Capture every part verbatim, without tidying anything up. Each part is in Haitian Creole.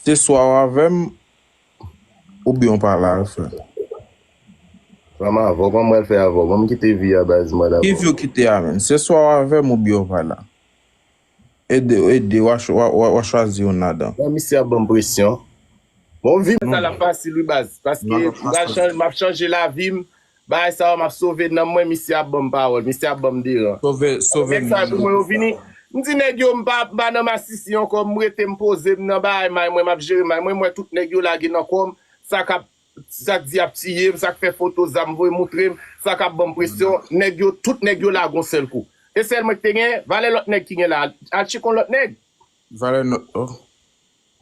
Se swa w avè m, oubyen w pa la, frè. Kòman avè w? Kòman mwen fè avè w? Ban m kite vi a, baz, mwen dabò. Ki vi w kite a, menn? Se swa w avè m, oubyen w pa la. Ede, ede, w a chwazi youn ladan. Mwen, misye ap ban m presyon. Bon, vi m sa l ap fasil, wi, baz. Paske m ap chanje lavi m. Bagay sa yo, m ap sove nanm mwen, misye ap ban m pawòl, misye ap ban m deran. Sove, sove nèg sa yo pou mwen yo vini. M di nèg yo, m pa, m pa nan masisi ankò, m rete, m poze m nan bagay may mwen, m ap jere may mwen, m wè tout nèg yo lage nan kò m, sa k ap, sa k di ap tiye m, sa k fè foto zam voye moutre m, sa k ap ban m presyon, nèg yo, tout nèg yo lage yon sèl kou. E sèl mwen ki te gen, valè lòt nèg ki gen la, al tcheke yon lòt nèg. Valè nòt, oh.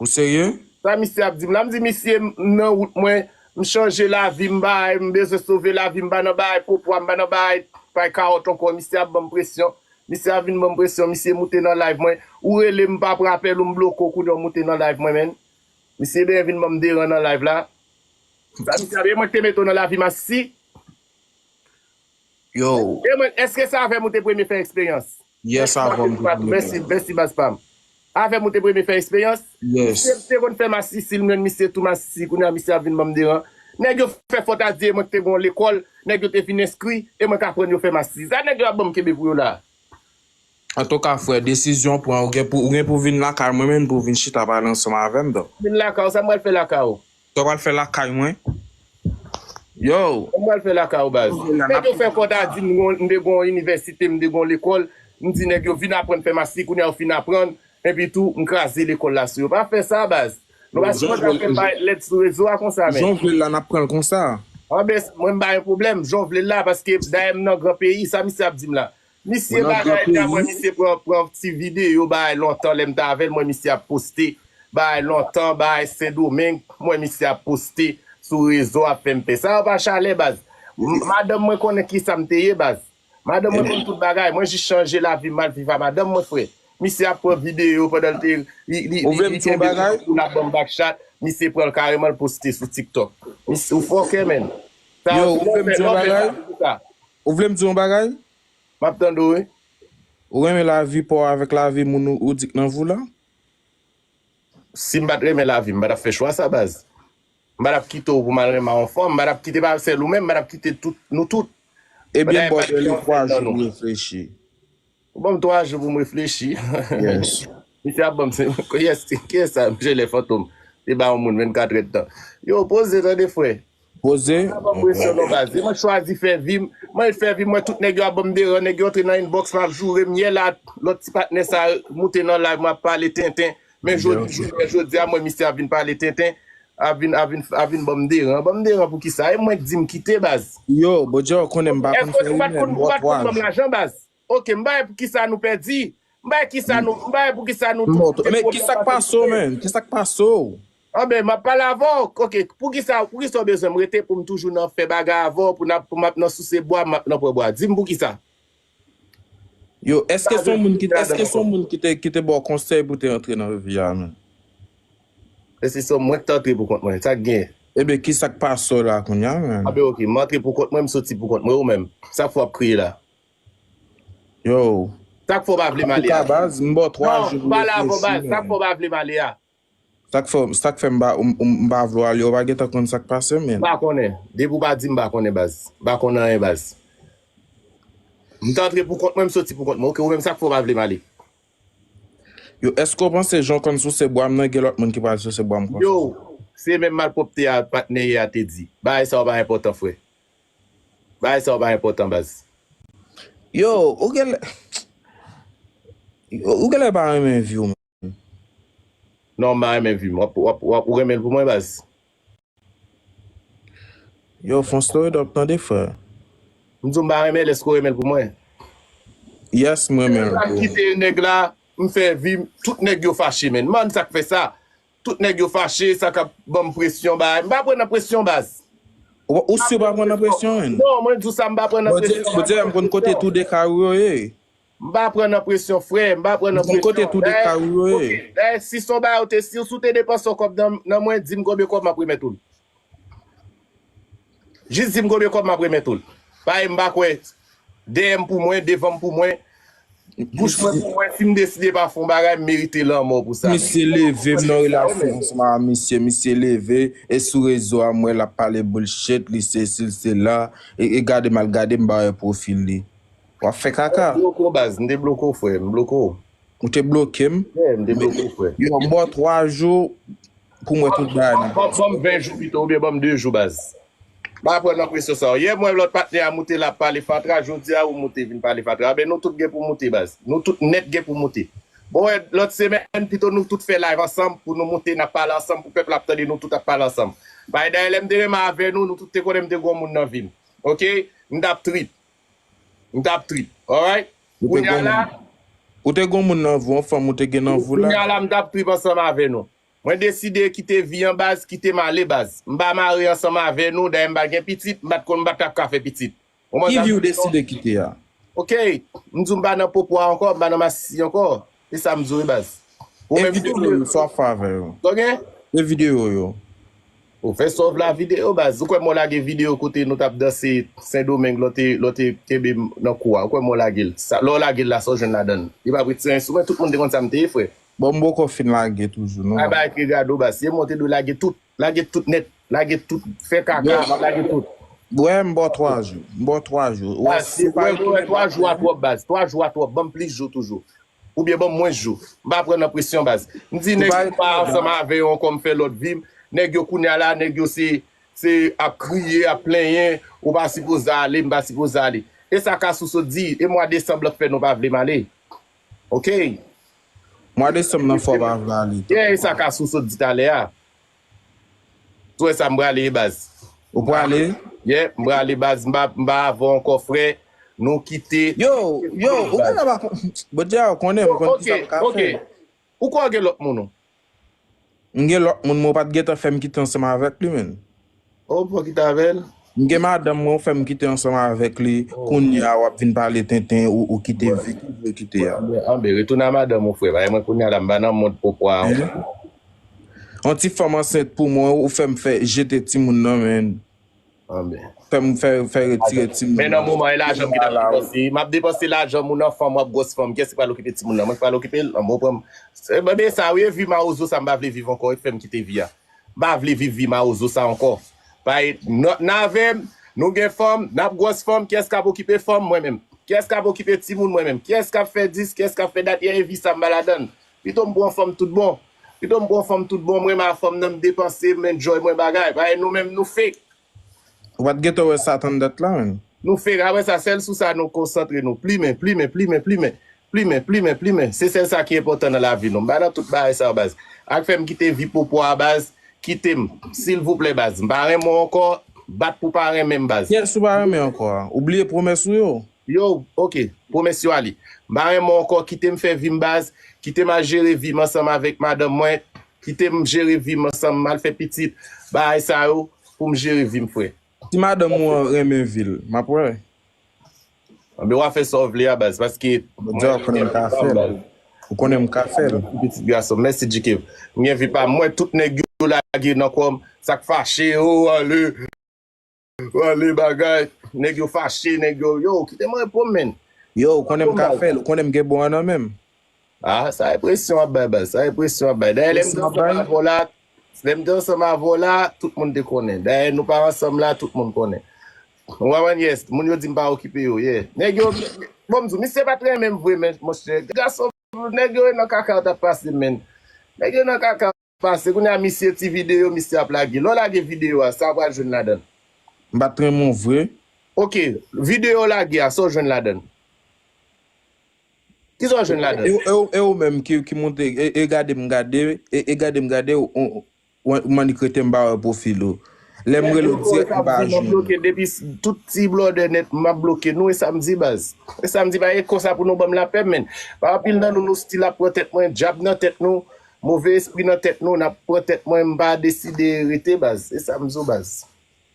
Ou serye? Sa misye ap di m la, m di misye m nan wout mwen, m chanje lavi m, bay, m bezwen sove lavi m, m pa nan bay popwa, m pa nan bay pay kawòt ankò, misye ap ban m presyon, misye ap vin ban m presyon, misye moute nan live mwen, ou rele m pa pran apèl ou, m bloke w kounye a w moute nan live mwen, menn. Misye benyen vin ban m deran nan live la. Sa misye ap, e mwen k te mete w nan lavi m asisi. Yo. E mwen, èske se avè m ou te premye fè eksperyans? Yes, avè m te premye fè. Mèsi, mèsi baz pa m. Avè m ou te premye fè eksperyans? Yes. Misye te konn fè masisi, l mwen misye tou masisi, kounye a misye ap vin ban m deran. Nèg yo fè fòt a di e mwen ki te gen yon lekòl, nèg yo te vin enskri, e mwen k aprann yo fè masisi. Sa nèg yo ap ban m kenbe pou yo la? Antouka, frè, desizyon w pran, ou gen pou, ou gen pou vin lakay mwen menm pou w vin chita pale ansanm avè m, donk. Vin lakay ou, sa m pral fè lakay ou? Sa w pral fè lakay mwen? Yo! Sa m pral fè lakay ou, baz? Nèg yo fè fòt a di m, m te gen yon inivèsite, m te gen yon lekòl, m di nèg yo vin aprann fè masisi, kounye a yo fin aprann, epi tou, m kraze lekòl la sou yo. Pa fè sa, baz. Nou pa sipoze ap fè lèd sou rezo a konsa, menn. Jan w vle l la, n ap pran l konsa. Anben, mwen m pa gen pwoblèm, jan w vle l la, paske dayè m nan gran peyi, sa misye ap di m la. Misye bagay, m wè misye pran, pran ti videyo bagay lontan, lè m t avè l, m wè misye ap poste bagay lontan, bagay Sendomeng, m wè misye ap poste sou rezo, ap fè m pè. Sa yo pa chalè, baz. M, madanm mwen konnen kisa m te ye, baz. Madanm mwen konn tout bagay, mwen jis chanje lavi m, m al viv a madanm mwen, frè. Misye ap pran videyo pandan l te, li, li, li, li kenbe telefòn pou l ap ban m back chat, misye pran l kareman, l poste sou TikTok. Misye, ou fòkè, menn. Sa yo, ou vle m di yon bagay? Ou vle m di yon bagay? M ap tande w, wi. Ou renmen lavi pa w avèk lavi moun ou, ou di k nan vi w la? Si m pa t renmen lavi m, m pa t ap fè chwa sa, baz. M pa t ap kite w pou m al renmen a yon fanm, m pa t ap kite pa sèl ou menm, m pa t ap kite tout, nou tout. Ebyen, m ba w twa jou pou m reflechi. Ou ban m twa jou pou m reflechi. Yes. Misye ap ban m, se, kiyès, kiyès sa, Misye Lè Fantom? Te ba yon moun vennkatrè tan. Yo, poze, tande, frè. Poze. Pa ban m presyon non baz. E mwen chwazi fè vi m. Mwen fè vi m, mwen tout nèg yo ap ban m deran, nèg yo antre nan inbox m ap joure m. Yè la, lòt ti patnè sa moute nan live mwen ap pale tenten. Men jodi, jounen jodi a, mwen misye ap vin pale tenten, ap vin, ap vin, ap vin ban m deran. Ban m deran pou kisa? E mwen k di m kite baz. Yo, Bondye, ou konnen m pa konn fè rimè, m bò twa jou. Ou pa t konn ban m lajan baz. Ok, m bay pou kisa nou pèdi. M bay kisa nou, m bay pou kisa nou tou. Men kisa k pase w, menn? Kisa k pase w? Anben, m ap pale avè w. Ok, poukisa, poukisa w bezwen m rete pou m toujou nan fè bagay avè w, pou n ap, pou m ap nan souse bwa, m ap nan pran bwa? Di m poukisa. Yo, èske se yon moun ki, èske se yon moun ki te, ki te ba w konsèy pou te rantre nan vi a, menn? Èske se mwen ki t antre pou kont mwen? Sa k gen? Ebyen, kisa k pase w la kounye a, menn? Anben, ok, m antre pou kont mwen, m soti pou kont mwen, ou menm? Sa k fè w ap kriye la? Yo. Sa k fè w pa vle m ale a? Antouka, baz, m ba w twa jou pou w reflechi, menn. Non, m pale avè w, baz. Sa k fè w pa vle m ale a? Sa k fè, sa k fè m pa, m, m, m pa vle w ale, w pa gentan konn sa k pase, menn. M pa konnen. Depi w pa di m, m pa konnen, baz. M pa konn anyen, baz. M t antre pou kont mwen, m soti pou kont mwen. Ok, ou menm, sa k fè w pa vle m ale? Yo, èske w panse jan w konn souse bwa m nan, gen lòt moun ki pral souse bwa m konsa? Yo, se menm malpwòpte a patnè a te di. Bagay sa yo pa enpòtan, frè. Bagay sa yo pa enpòtan, baz. Yo, ou genlè, yo, ou genlè pa renmen vi w, menn. Non, m pa renmen vi m. W ap, w ap, w ap, ou renmen l pou mwen, baz? Yo, fon story dòp, tande, frè. M di w m pa renmen l, èske w renmen l pou mwen? Yes, m renmen l pou ou. M kite nèg la, m fè vi m, tout nèg yo fache, menn. Man, sa k fè sa? Tout nèg yo fache, sa k ap ban m presyon, bagay. M pa pran nan presyon, baz. Ou, ou si w pa pran nan presyon, menn? Non, mwen di w sa, m pa pran nan presyon. Bondye, Bondye, m konn kote tou de kari w yo ye. M pa pran nan presyon, frè. M pa pran nan presyon. M konn kote tou de kari w yo ye. Dayè, si se yon bagay ou te, si, si w te depanse yon kòb nan, nan mwen, di m konbyen kòb m ap remèt ou l. Jis di m konbyen kòb m ap remèt ou l. Paske m pa kwè dèyè m pou mwen, devan m pou mwen. Bouch mwen pou mwen, si m deside pa fè yon bagay, m merite lanmò pou sa. Misye leve, m nan relasyon ansanm a misye, misye leve, e sou rezo a, m wè l ap pale bullshit, li sesi, li sela, e, e gade m al gade, m pa wè pwofil li. W ap fè kaka. M bloke w, baz, m te bloke w, frè, m bloke w. Ou te bloke m? Yeah, m te bloke w, frè. Yo, m ba w twa jou, pou m wè tout bagay nan. Ban m ven jou pito, oubyen ban m de jou, baz. Pa pran nan presyon sa yo. Yè m wè lòt patnè a moute l ap pale fatra, jodi a ou moute vin pale fatra. Enben nou tout gen pou moute, baz. Nou tout nèt gen pou moute. Bon, wè, lòt semèn, pito nou tout fè live ansanm pou nou moute, n ap pale ansanm, pou pèp la ap tande nou tout ap pale ansanm. Bay dayè lè m te renmen avè nou, nou tout te konnen m te gon moun nan vi m. Oke? M t ap trip. M t ap trip. Alright? Ou te gon moun nan vi w, yon fanm ou te gen nan vi w la. Kounye a la, m t ap trip ansanm avè nou. Mwen deside kite vi an baz, kite m ale baz. M pa mare ansanm avè nou, dayè m pa gen pitit, m pa t konn m pa t ap ka fè pitit. Ou konprann sa m di w? Ki vi w deside kite a? Oke, m di w m pa nan popo a ankò, m pa nan masisi ankò. Se sa m di w wi baz. Ou menm videyo yo, sa w ap fè avè yo? Sa w gen? E videyo yo? Ou fè sa w vle a videyo baz. Ou kwè m wè w lage videyo kote nou t ap danse Sendomeng lè w te, lè w te kenbe m nan kou a? Ou kwè m wè w lage l? Sa, lè w lage l la, sa w jwenn ladan l? Li p ap retire anyen sou mwen, tout moun te konn sa m te ye, frè. Bon, m poko fin lage toujou, non. Ay, bagay ki gade w, baz. Se mwen te dwe lage tout. Lage tout nèt. Lage tout. Fè kaka, lage tout. Wè, m ba w twa jou. M ba w twa jou. Wè, si w pa retounen, m ap retounen. Twa jou a twòp, baz. Twa jou a twòp. Ban m plis jou toujou. Oubyen ban m mwens jou. M pa pran nan presyon, baz. M di nèg yo pa ansanm avè yo ankò, m fè lòt vi m. Nèg yo kounye a la, nèg yo se, se ap kriye, ap plenyen. Ou pa sipoze ale, m pa sipoze ale. E sa Kasou sot di, e mwa desanm lan k fè nou pa vle m ale. Oke. Mwa desanm nan fè w pa vle ale tou. Yeah, e sa Kasou sot di talè a. Ou wè sa m prale ye baz. Ou prale? Yeah, m prale baz, m pa, m pa avè w ankò frè. Nou kite. Yo, yo, ou konn ap, Bondye a konnen, m konn ki sa m ka fè. Ou kwè w gen lòt moun ou? M gen lòt moun, men w pa t gentan fè m kite ansanm avèk li, menn. Oh, ou pran kite avè l? M gen madanm mwen, ou fè m kite ansanm avèk li. Oh. Kounye a, w ap vin pale tenten, ou, ou kite vi, ki vi w kite a. Anben, anben, retounen a madanm ou, frè. Paske mwen, kounye a la, m pa nan mond popo a ankò. Yon ti fanm ansent pou mwen, ou fè m fè jete timoun nan, menn. Anben. Fè m fè, fè retire timoun nan. Men nan moman, e lajan m gentan depanse. M ap depanse lajan moun nan, fanm w ap gwòs fanm. Kiyès ki pral okipe timoun nan? Mwen ki pral okipe l? Anben, ou pran m. Se, men sa, wi, e vi mawozo sa, m pa vle viv ankò, e fè m kite vi a. M pa vle viv vi mawozo sa ankò. Paske n, n avè m, nou gen fanm, n ap gwòs fanm, kiyès k ap okipe fanm? Mwen menm. Kiyès k ap okipe timoun? Mwen menm. Kiyès k ap fè dis, kiyès k ap fè dat? E vi sa m pa ladan l. Pito m pran fanm tout bon. Pito m pran fanm tout bon, mwen renmen fanm nan, m depanse, m enjoy mwen bagay. Paske nou menm, nou fake. Ou pa t gentan wè Satan dat la, menn. Nou fake, apre sa, sèl sou sa nou konsantre nou. Plimen, plimen, plimen, plimen. Plimen, plimen, plimen. Se sèl sa ki enpòtan nan lavi nou. M pa nan tout bagay sa yo, baz. Ak fè m kite vi popo a, baz. Kite m. Silvouplè, baz. M pa renmen w ankò. Bat pou pa renmen m, baz. Kiyès ou pa renmen ankò a? Ou bliye pwomès ou yo? Yo, oke. Pwomès yo ale. M pa renmen w ankò. Kite m fè vi m, baz. Kite m al jere vi m ansanm avèk madanm mwen. Kite m jere vi m ansanm, m al fè pitit. Bagay sa yo, pou m jere vi m, frè. Si madanm ou an renmen vi l, m ap wè. Anben, w a fè sa w vle a, baz, paske Bondye, ou konnen m ka fè l. Ou konnen m ka fè l. Pitit gason, mèsi, Djikev. M gen vi pa m. Mwen, tout nèg yo lage nan kò m, sa k fache, o, ale, ale, bagay. Nèg yo fache, nèg yo, yo, kite mwen repo m, menn. Yo, ou konnen m ka fè l, ou konnen m gen bon an nan men m. Ah, sa enpresyon w ap bay, baz. Sa enpresyon w ap bay. Dayè, lè m te ansanm avè w la, lè m te ansanm avè w la, tout moun te konnen. Dayè, nou pa ansanm la, tout moun konnen. Ou konprann? Yes, moun yo di m pa okipe yo, yeah. Nèg yo, bon, m di w, misye pa t renmen m vre, men, monchè. Gason, nèg yo nan kaka yo t ap pase, menn. Nèg yo nan kaka yo t ap pase. Kounye a, misye ti videyo, misye ap lage. Lè w lage videyo a, sa w pral jwenn ladan l? M pa t renmen w vre. Oke, videyo w lage a, sa w jwenn ladan l? Kisa w jwenn ladan? E, e, e ou menm ki, ki monte, e, e gade m gade, e, e gade m gade, ou, ou, ou annik rete m pa wè pwofil ou. Lè m rele w dirèk, m pa jwenn ou. Depi s-, tout ti blòdè nèt, m ap bloke nou, e sa m di, baz. E sa m di, pa e konsa pou nou ban m lapè, menn. Pa anpil nan nou, nou still ap pran tèt mwen, dyab nan tèt nou, move espri nan tèt nou, n ap pran tèt mwen, m pa deside rete, baz. E sa m di w, baz.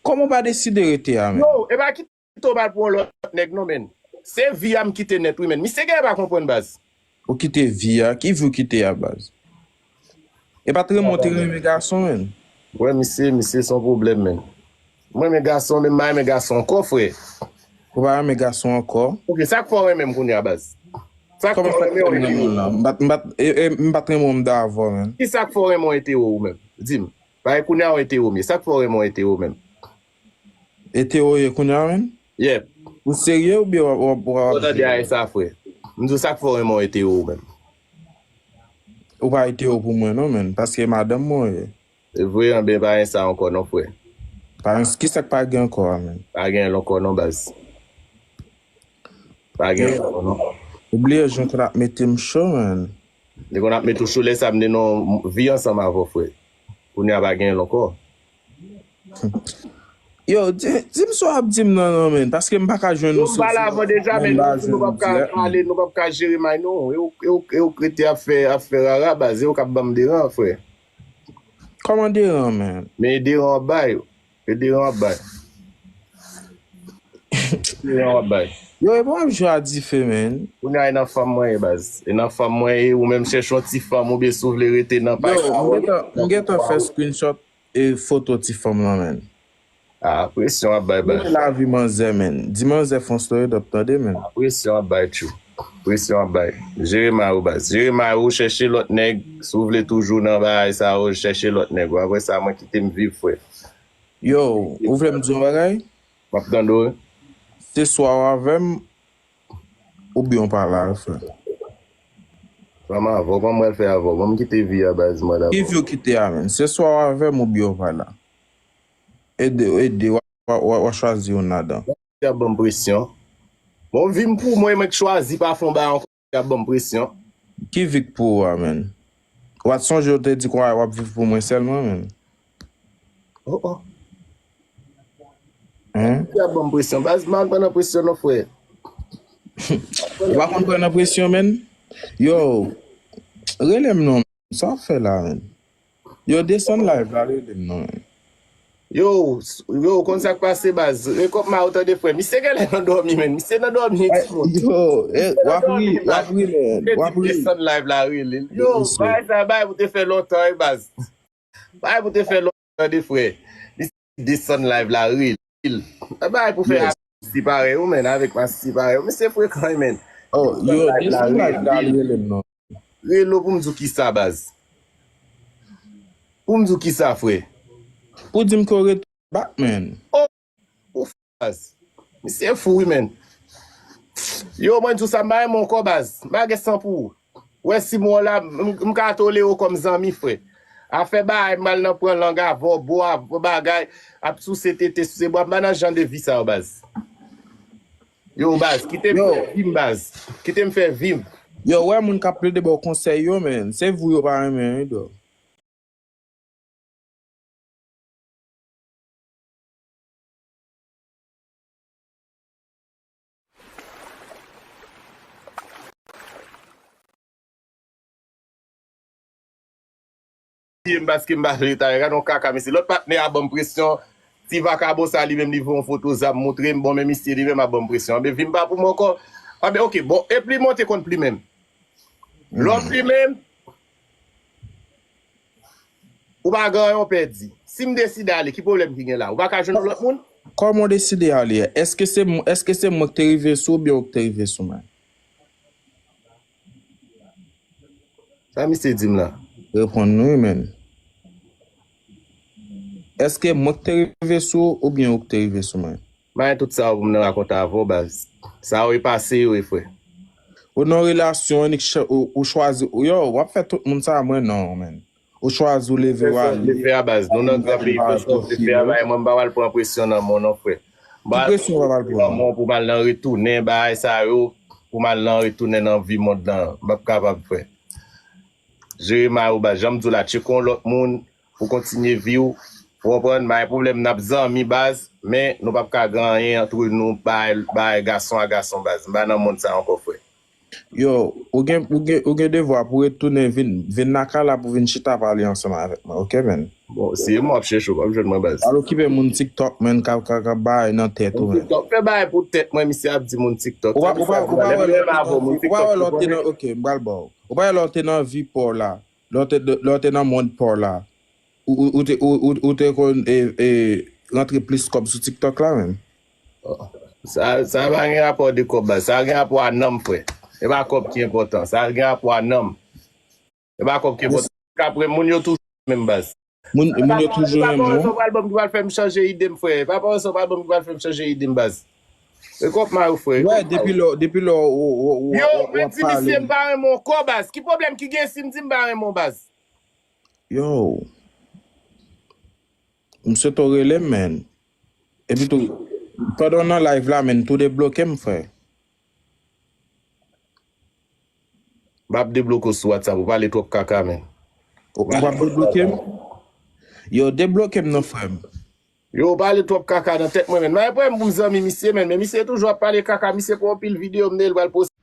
Kòman w pa deside rete a, menn? Yo, e pa ki Kite w m al pran yon lòt nèg non, menn. Se vi a m kite nèt wi, menn. Misye genlè pa konprann, baz. Ou kite vi a? Ki vi w kite a, baz? E pa t renmen w te renmen gason, menn? Wè, misye, misye se yon pwoblèm, menn. Mwen renmen gason, men m pa renmen gason ankò, frè. Ou pa renmen gason ankò? Oke, sa k fè w renmen m kounye a, baz? Sa k fè w renmen yon etero? M pa t, m pa t, e, e, m pa t renmen w m da avè w, menn. Ki sa k fè w renmen yon etero ou menm? Di m. Paske kounye a w etero m ye. Sa k fè w renmen yon etero menm? Etero w ye kounye a, menn? Yep. Ou serye oubyen w ap, w ap, w ap... Ou tande a sa, frè. M di w sa k fè w renmen yon etero ou menm. Ou pa etero pou mwen non, menn. Paske madanm mwen w ye. Se vre, anben pa gen sa ankò non, frè. Pa gen, ki sa k pa gen ankò a, menn? Pa gen l ankò non, baz. Pa gen l ankò non. Ou bliye jan w konn ap mete m cho, menn. Li konn ap mete w cho lè sa m te nan vi ansanm avè w, frè. Kounye a pa gen l ankò. Yo, di, di m sa w ap di m nan, non, menn, paske m pa ka jwenn ou sou... Nou pale avan deja, menn, nou p ap ka pale, nou p ap ka jere may non. E w, e w, e w k rete ap fè, ap fè rara, baz, e w k ap ban m deran, frè. Kòman deran, menn? Men deran w ap bay. E deran w ap bay. Deran w ap bay. Yo, e pa w ap jwe a dife, menn. Kounye a e nan fanm mwen ye, baz. E nan fanm mwen ye, ou menm chèche yon ti fanm oubyen si w vle rete nan pay. Yo, m gentan, m gentan fè screenshot e foto ti fanm lan, menn. Ah, presyon w ap bay, baz. Lavi manzè, menn. Di manzè fè yon story drop, tande, menn. Ah, presyon w ap bay, tchou. Presyon w ap bay. Jere may ou, baz. Jere may ou, chèche lòt nèg. Si w vle toujou nan bagay sa yo, chèche lòt nèg. Ou apre sa, mwen kite m viv, frè. Yo, ou vle m di yon bagay? M ap tande w. Se swa w avè m, oubyen w pa la, frè. Kòman avè w? Kòman m pral fè avè w? Ban m kite vi a, baz, mwen dabò. Ki vi w kite a, menn? Se swa w avè m oubyen w pa la. Ede, ede, w a, w a, w a, w a chwazi youn ladan. Y ap ban m presyon. Bon, vi m pou mwen, mwen k chwazi pa fè yon bagay ankò, y ap ban m presyon. Ki vi k pou ou a, menn? W ap sonje w te di kon w ap viv pou mwen sèlman, menn. Oh, oh. Hein? Y ap ban m presyon. Baz, m pa konn pran nan presyon non, frè. Ou pa konn pran nan presyon, menn? Yo, rele m non. Sa w ap fè la, menn? Yo, desann live la, rele m non, menn. Yo, s-, yo, konn sa k pase, baz. Rekòp ma ou tande, frè. Misye genlè nan dòmi, menn. Misye nan dòmi, timoun. Yo, eh, w ap ri, w ap ri, menn. W ap ri. Desann live la, rele l. Yo, bagay sa, bagay pou te fè lontan, wi, baz. Bagay pou te fè lontan, tande, frè. Misye desann live la, rele l. Bagay pou fè... Yes. Masisi parèy ou, menn, avèk masisi parèy ou. Misye frekan, wi, menn. Oh, yo, desann live la, rele m non. Rele w pou m di w kisa, baz. Pou m di w kisa, frè. Pou di m ke w ret back, man. Oh, ou fou, baz. Misye fou, wi, man. Yo, mwen di w sa, m pa renmen w ankò, baz. M pa gen san pou ou. Wè, si m wè w la, m, m ka tolere w kòm zanmi, frè. Afè bagay, m al nan pran lang avè w, bo avè w, bagay, ap souse tete, souse bra, m pa nan jan de vi sa yo, baz. Yo, baz, kite m fè vi m, baz. Kite m fè vi m. Yo, wè moun k ap plede ba w konsèy yo, man. Se vi w yo pa renmen, wi, dò. M paske m pa vle ta gade yon kaka, mesye. Lòt patnè a ban m presyon. Ti vakabon sa li menm li voye yon foto zam montre m. Bon, men misye li menm ap ban m presyon. Anben, vi m pa pou mwen ankò. Anben, oke, bon, epi li monte kont li menm. Lòt li menm, ou pa gen anyen w pèdi. Si m deside ale, ki pwoblèm ki gen la? Ou pa ka jwenn yon lòt moun? Kòman w deside ale a? Èske se m, èske se mwen k te rive sou ou oubyen ou k te rive sou mwen? Sa misye di m la? Reponn nou, wi, man. Èske mwen k te rive sou ou oubyen ou k te rive sou mwen? Mayen tout sa yo pou m nan rakonte avè w, baz. Sa yo e pase yo e, frè. Ou nan relasyon, ou, ou chwazi, ou, yo, w ap fè tout moun sa, mwen non, man. Ou chwazi, ou leve, w ale. Fè sa w vle fè a, baz. Nou nan gran peyi, fè sa w vle fè a, bay mwen, m pa pral pran presyon nan men w non, frè. M pa pral pran presyon nan men w pou m al nan retounen, bagay sa yo, pou m al nan retounen nan vi mond lan. M p ap kapab, frè. Jere may ou, baz. Jan m di w la, tcheke yon lòt moun, pou kontinye vi w. Ou konprann? Bay pwoblèm, n ap zanmi, baz, men nou p ap ka gen anyen antre nou, bay, bay gason a gason, baz. M pa nan mond sa ankò, frè. Yo, ou gen, ou gen, ou gen devwa pou retounen vin, vin lakay la pou vin chita pale ansanm avèk mwen, oke, man? Bon, si e mwen w ap chèche, w p ap jwenn mwen, baz. Al okipe moun TikTok, man, k ap, k ap, k ap bay nan tèt ou, man. TikTok, fè bagay pou tèt mwen, misye ap di moun TikTok. Ou pa, ou pa, ou pa wè lè w te nan, ou pa wè lè w te nan, oke, m pral ba w. Ou pa wè lè w te nan vi pa w la. Lè w te, lè w te nan mond pa w la, ou, ou, ou te, ou, ou, ou te konn, e, e, rantre plis kòb sou TikTok la menm? Sa, sa pa gen rapò de kòb, baz. Sa gen rapò a nanm, frè. E pa kòb ki enpòtan. Sa gen rapò a nanm. E pa kòb ki enpòtan. Apre, moun yo toujou menm baz. Moun, moun yo toujou Pa renmen pawòl sa w. w pral ban m ki pral fè m chanje ide m, frè. Pa pawòl sa w pral ban m ki pral fè m chanje ide m, baz. E kòb ma yo, frè. Wè, depi lò, depi lò, ou, ou, ou, Yo, ou, ou mwen ap di misye pale. M pa renmen w ankò, baz. Ki pwoblèm ki gen si m di m pa renmen w, baz? Yo. M swete w rele m, man. Epi tou, pandan w nan live la, man, tou debloke m, frè. M ap debloke w sou WhatsApp, ou pale twòp kaka, man. Ou, ou ap debloke m? Yo, debloke m non, frè m. Yo, ou pale twòp kaka nan tèt mwen, man. Mwen pran m pou m zanmi misye, man. Men misye toujou ap pale kaka, misye gon anpil videyo, m li pral poste.